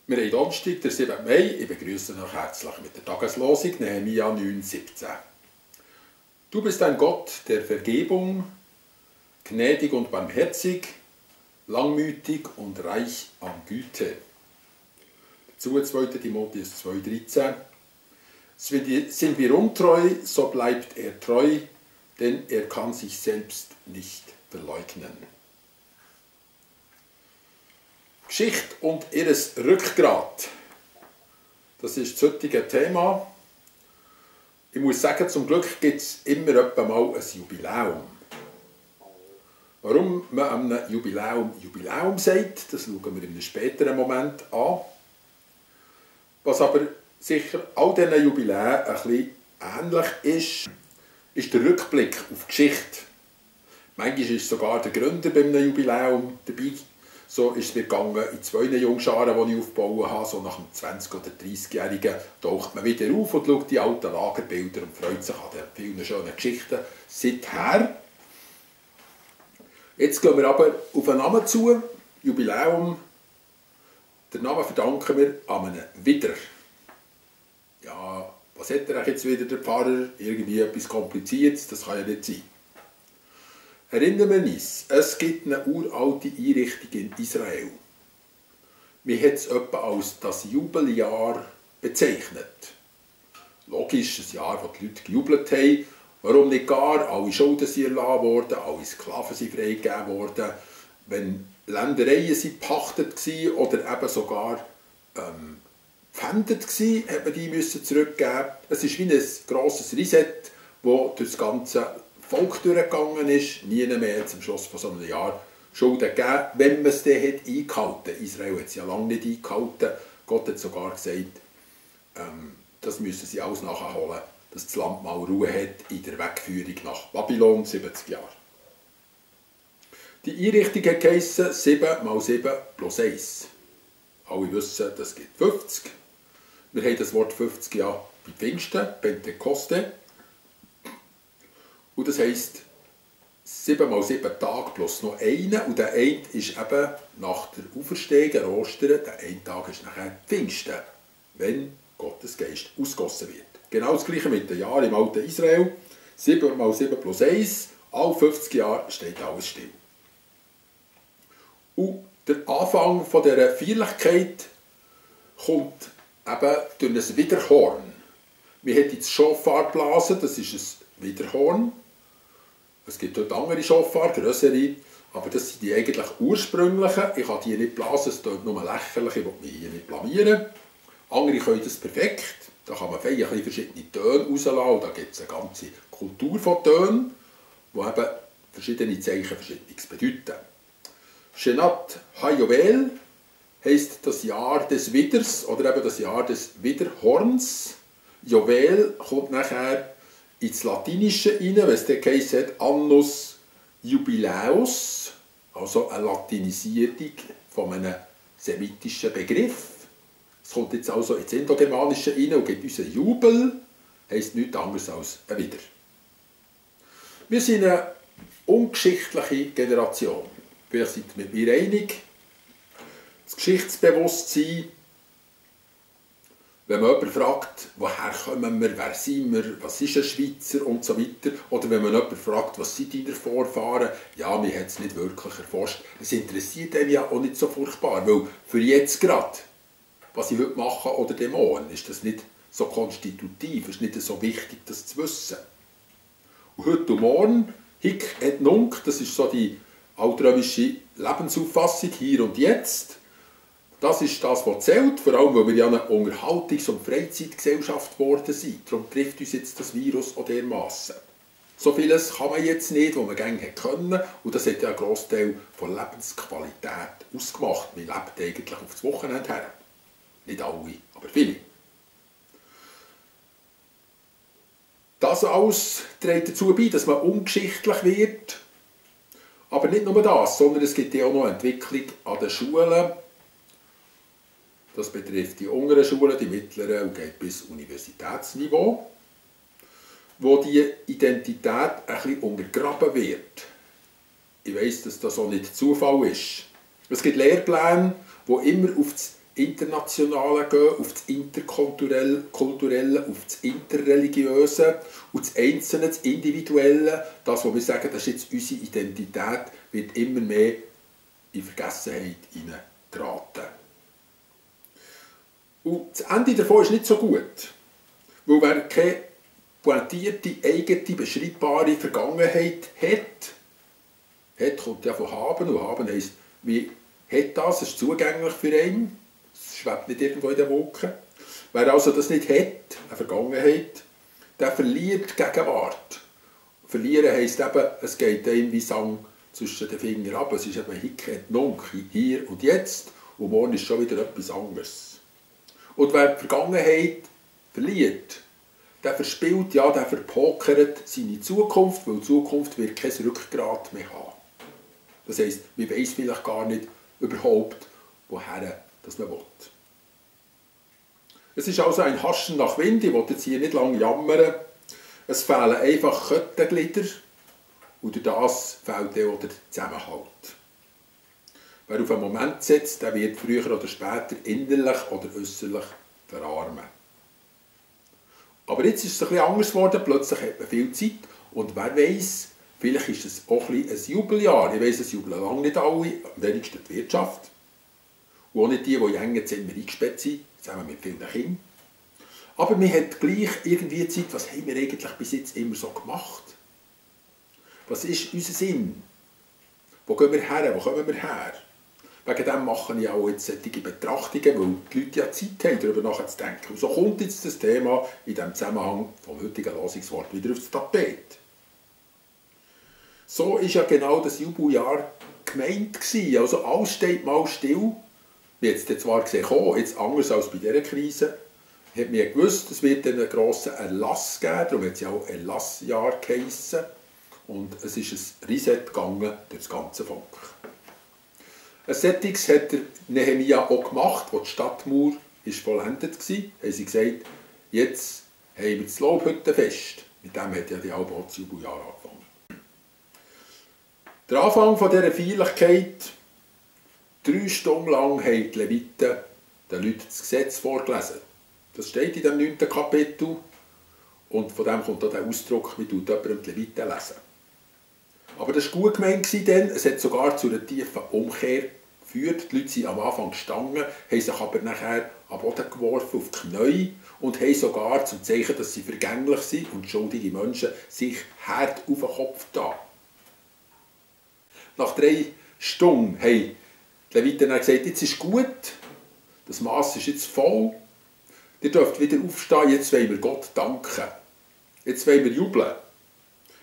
Wir haben Donnerstag, der 7. Mai. Ich begrüße euch herzlich mit der Tageslosung Nehemia 9,17. Du bist ein Gott der Vergebung, gnädig und barmherzig, langmütig und reich an Güte. Dazu 2. Timotheus 2,13. Sind wir untreu, so bleibt er treu, denn er kann sich selbst nicht verleugnen. Geschichte und ihres Rückgrat. Das ist das heutige Thema. Ich muss sagen, zum Glück gibt es immer mal ein Jubiläum. Warum man einem Jubiläum sagt, das schauen wir in einem späteren Moment an. Was aber sicher all diesen Jubiläen ein bisschen ähnlich ist der Rückblick auf die Geschichte. Manchmal ist sogar der Gründer bei einem Jubiläum dabei. So ist es mir gegangen in 2 Jungscharen, die ich aufgebaut habe. So nach dem 20- oder 30-Jährigen taucht man wieder auf und schaut die alten Lagerbilder und freut sich an den vielen schönen Geschichten seither. Jetzt gehen wir aber auf einen Namen zu, Jubiläum. Den Namen verdanken wir an einen Widder. Ja, was hat er jetzt wieder, der Pfarrer? Irgendwie etwas Kompliziertes, das kann ja nicht sein. Erinnern wir uns, es gibt eine uralte Einrichtung in Israel. Man hat es etwa als das Jubeljahr bezeichnet. Logisch, ein Jahr, wo die Leute gejubelt haben. Warum nicht gar? Alle Schulden sind erlassen worden, alle Sklaven sind freigegeben worden. Wenn Ländereien sind gepachtet waren oder eben sogar gepfändet waren, hat man die müssen zurückgeben. Es ist wie ein grosses Reset, das durch das ganze Volk durchgegangen ist. Nie mehr zum Schluss von so einem Jahr Schulden gegeben, wenn man es dann eingehalten hat. Israel hat es ja lange nicht eingehalten. Gott hat sogar gesagt, das müssen sie alles nachholen, dass das Land mal Ruhe hat in der Wegführung nach Babylon, 70 Jahre. Die Einrichtung hat geheissen 7 mal 7 plus 1. Alle wissen, das gibt 50. Wir haben das Wort 50 ja bei Pfingsten, Pentekoste. Und das heisst 7 mal 7 Tage plus noch einen. Und der eine ist eben nach der Auferstehung, Ostern, der eine Tag ist nachher Pfingsten, wenn Gottes Geist ausgossen wird. Genau das Gleiche mit den Jahren im alten Israel. 7 mal 7 plus 1, alle 50 Jahre steht alles still. Und der Anfang dieser Feierlichkeit kommt eben durch ein Widerhorn. Wir haben jetzt Schofar geblasen, das ist ein Widerhorn. Es gibt dort andere Schofar, grössere, aber das sind die eigentlich ursprünglichen. Ich kann die nicht blasen, es klingt nur lächerlich, ich will mich hier nicht blamieren. Andere können das perfekt, da kann man fein verschiedene Töne rauslassen, und da gibt es eine ganze Kultur von Tönen, die eben verschiedene Zeichen verschiedenes bedeuten. Shenat HaYovel heisst das Jahr des Widders oder eben das Jahr des Widerhorns. Jovel kommt nachher ins Latinische rein, wenn es dann geheißen hat, Annus Jubiläus, also eine Latinisierung von einem semitischen Begriff. Es kommt jetzt also ins Indogermanische rein und gibt uns einen Jubel, heisst nichts anderes als ein Widder. Wir sind eine ungeschichtliche Generation. Vielleicht seid ihr mit mir einig. Das Geschichtsbewusstsein, wenn man jemanden fragt, woher kommen wir, wer sind wir, was ist ein Schweizer und so weiter. Oder wenn man jemanden fragt, was sind deine Vorfahren, ja, wir haben es nicht wirklich erforscht. Es interessiert einen ja auch nicht so furchtbar, weil für jetzt gerade, was ich heute mache oder dem morgen, ist das nicht so konstitutiv, ist nicht so wichtig, das zu wissen. Und heute und morgen, Hic et Nunc, das ist so die altrömische Lebensauffassung, hier und jetzt. Das ist das, was zählt, vor allem, weil wir ja eine Unterhaltungs- und Freizeitgesellschaft geworden sind. Darum trifft uns jetzt das Virus auch dermassen. So vieles kann man jetzt nicht, was man gerne können. Und das hat ja einen Grossteil von Lebensqualität ausgemacht. Man lebt eigentlich auf das Wochenende her. Nicht alle, aber viele. Das alles trägt dazu bei, dass man ungeschichtlich wird. Aber nicht nur das, sondern es gibt ja auch noch eine Entwicklung an den Schulen. Das betrifft die unteren Schulen, die mittleren und geht bis Universitätsniveau, wo die Identität ein bisschen untergraben wird. Ich weiss, dass das auch nicht Zufall ist. Es gibt Lehrpläne, die immer auf das Internationale gehen, auf das Interkulturelle, auf das Interreligiöse und das Einzelne, das Individuelle, das, was wir sagen, das ist jetzt unsere Identität, wird immer mehr in Vergessenheit hineingeraten. Und das Ende davon ist nicht so gut, weil wer keine pointierte, eigene, beschreibbare Vergangenheit hat, kommt ja von haben, und haben heisst, wie hat das, es ist zugänglich für einen, es schwebt nicht irgendwo in den Wolken. Wer also das nicht hat, eine Vergangenheit, der verliert die Gegenwart. Verlieren heisst eben, es geht einem wie Sang zwischen den Fingern ab, es ist eben Hic et Nunc, hier und jetzt, und morgen ist schon wieder etwas anderes. Und wer die Vergangenheit verliert, der verspielt, ja, der verpokert seine Zukunft, weil die Zukunft wird kein Rückgrat mehr haben. Das heisst, man weiss vielleicht gar nicht überhaupt, woher das man will. Es ist also ein Haschen nach Wind, ich will jetzt hier nicht lange jammern. Es fehlen einfach Kettenglieder und durch das fehlt dann auch der Zusammenhalt. Wer auf einen Moment setzt, der wird früher oder später innerlich oder äußerlich verarmen. Aber jetzt ist es ein bisschen anders geworden, plötzlich hat man viel Zeit und wer weiss, vielleicht ist es auch ein Jubeljahr. Ich weiss, es jubeln lange nicht alle, am wenigsten die Wirtschaft. Und auch nicht die in engen Zimmern eingesperrt sind, zusammen mit vielen Kindern. Aber man hat gleich irgendwie Zeit, was haben wir eigentlich bis jetzt immer so gemacht? Was ist unser Sinn? Wo gehen wir her? Wo kommen wir her? Wegen dem mache ich auch jetzt solche Betrachtungen, weil die Leute ja Zeit haben, darüber nachzudenken. Und so kommt jetzt das Thema in diesem Zusammenhang vom heutigen Losungswort wieder aufs Tapet. So war ja genau das Jubeljahr gemeint. Also alles steht mal still. Wir haben jetzt zwar gesehen, jetzt anders als bei dieser Krise, hat man gewusst, es wird einen grossen Erlass geben, darum hat es ja auch Erlassjahr geheissen. Und es ist ein Reset gegangen durch das ganze Volk. Ein solches hat der Nehemia auch gemacht, als die Stadtmauer vollendet war. Haben sie gesagt, jetzt haben wir das Lobhüttenfest. Mit dem hat ja die Alba das Jubeljahr angefangen. Der Anfang dieser Feierlichkeit, 3 Stunden lang haben die Leviten den Leuten das Gesetz vorgelesen. Das steht in dem 9. Kapitel und von dem kommt auch der Ausdruck, wie jemandem die Leviten lesen. Aber das war gut gemeint, denn es hat sogar zu einer tiefen Umkehr geführt. Die Leute sind am Anfang gestanden, haben sich aber nachher am Boden geworfen, auf die Knie und haben sogar zum Zeichen, dass sie vergänglich sind und schuldige Menschen sich hart auf den Kopf da. Nach 3 Stunden haben die Leviten dann gesagt, jetzt ist gut, das Mass ist jetzt voll, ihr dürft wieder aufstehen, jetzt wollen wir Gott danken. Jetzt wollen wir jubeln.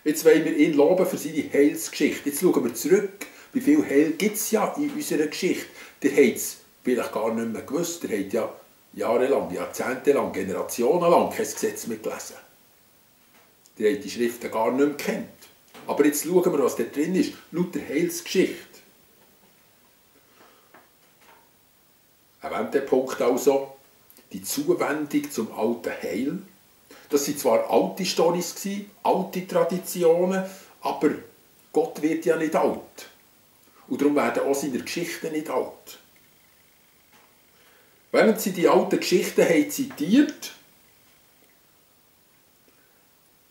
Jetzt wollen wir ihn loben für seine Heilsgeschichte. Jetzt schauen wir zurück, wie viel Heil gibt es ja in unserer Geschichte. Ihr habt es vielleicht gar nicht mehr gewusst, ihr habt ja jahrelang, jahrzehntelang, generationenlang kein Gesetz mehr gelesen. Ihr habt die Schriften gar nicht mehr gekannt. Aber jetzt schauen wir, was da drin ist. Lauter Heilsgeschichte. Auch an dem Punkt also, die Zuwendung zum alten Heil. Das waren zwar alte Storys, alte Traditionen, aber Gott wird ja nicht alt. Und darum werden auch seine Geschichten nicht alt. Während sie die alten Geschichten haben zitiert,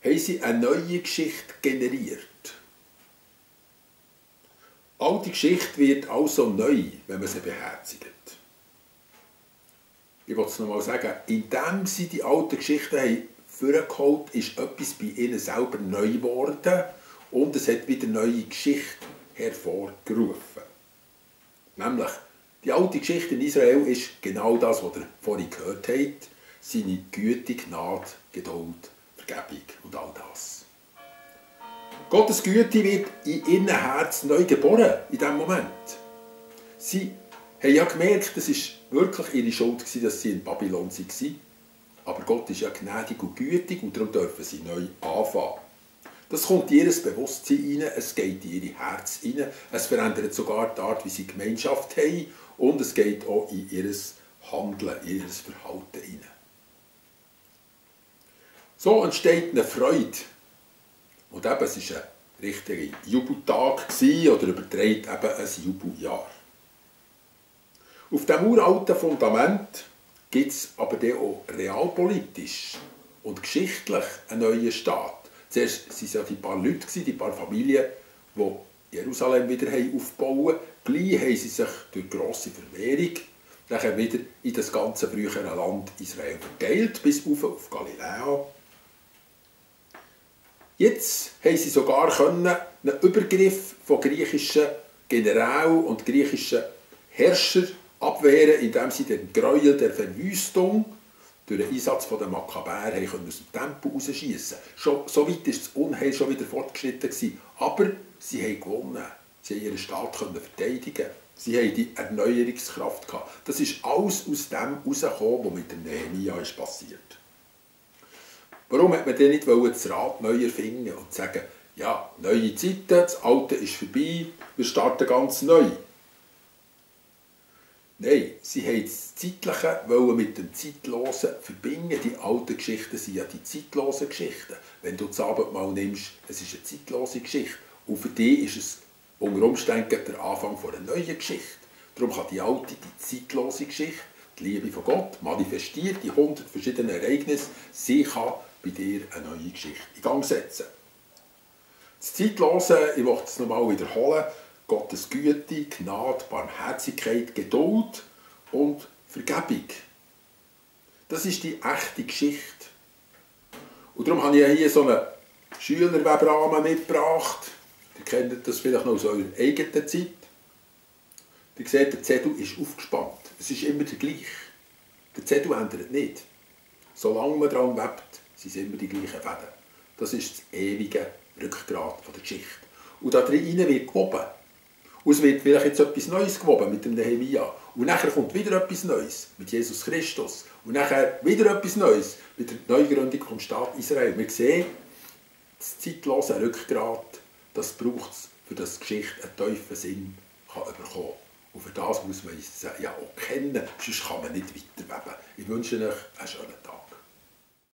haben sie eine neue Geschichte generiert. Alte Geschichte wird also neu, wenn man sie beherzigt. Ich will es nochmal sagen, indem sie die alten Geschichten haben vorgeholt, ist etwas bei ihnen selber neu geworden und es hat wieder neue Geschichte hervorgerufen. Nämlich, die alte Geschichte in Israel ist genau das, was ihr vorhin gehört habt. Seine Güte, Gnade, Geduld, Vergebung und all das. Gottes Güte wird in ihrem Herzen neu geboren, in diesem Moment. Sie haben ja gemerkt, es war wirklich ihre Schuld, dass sie in Babylon waren. Aber Gott ist ja gnädig und gütig und darum dürfen sie neu anfangen. Das kommt in ihr Bewusstsein hinein, es geht in ihr Herz hinein, es verändert sogar die Art, wie sie Gemeinschaft haben und es geht auch in ihr Handeln, in ihr Verhalten hinein. So entsteht eine Freude. Und eben, es war ein richtiger Jubeltag oder überträgt eben ein Jubeljahr. Auf diesem uralten Fundament gibt es aber dann auch realpolitisch und geschichtlich einen neuen Staat. Zuerst waren es ja die paar Leute, die paar Familien, die Jerusalem wieder aufbauen. Gleich haben sie sich durch grosse Vermehrung nachher wieder in das ganze frühere Land Israel verteilt, bis auf Galiläa. Jetzt haben sie sogar einen Übergriff von griechischen Generälen und griechischen Herrschern abwehren, indem sie den Gräuel der Verwüstung durch den Einsatz der Makkabäer aus dem Tempel rausschiessen. So weit war das Unheil schon wieder fortgeschritten gewesen. Aber sie haben gewonnen. Sie haben ihren Staat verteidigen. Sie haben die Erneuerungskraft gehabt. Das ist alles aus dem herausgekommen, was mit dem Nehemia ist passiert. Warum hat man denn nicht das Rad neu erfinden und sagen, ja, neue Zeiten, das Alte ist vorbei, wir starten ganz neu? Nein, sie wollten das Zeitliche mit dem Zeitlosen verbinden. Die alten Geschichten sind ja die zeitlosen Geschichten. Wenn du das Abendmahl nimmst, es ist eine zeitlose Geschichte. Und für dich ist es unter Umständen der Anfang einer neuen Geschichte. Darum kann die alte, die zeitlose Geschichte, die Liebe von Gott, manifestiert in 100 verschiedenen Ereignissen, sie kann bei dir eine neue Geschichte in Gang setzen. Das Zeitlose, ich möchte es nochmal wiederholen, Gottes Güte, Gnade, Barmherzigkeit, Geduld und Vergebung. Das ist die echte Geschichte. Und darum habe ich hier so einen Schülerwebrahmen mitgebracht. Ihr kennt das vielleicht noch aus eurer eigenen Zeit. Ihr seht, der Zettel ist aufgespannt. Es ist immer der gleiche. Der Zettel ändert nicht. Solange man daran webt, sind es immer die gleichen Fäden. Das ist das ewige Rückgrat der Geschichte. Und da drin wird gewoben. Und es wird vielleicht jetzt etwas Neues gewoben mit dem Nehemia. Und nachher kommt wieder etwas Neues mit Jesus Christus. Und nachher wieder etwas Neues mit der Neugründung vom Staat Israel. Wir sehen, das zeitlose Rückgrat, das braucht es, für das die Geschichte einen tiefen Sinn kann bekommen. Und für das muss man es ja auch kennen, sonst kann man nicht weiterweben. Ich wünsche euch einen schönen Tag.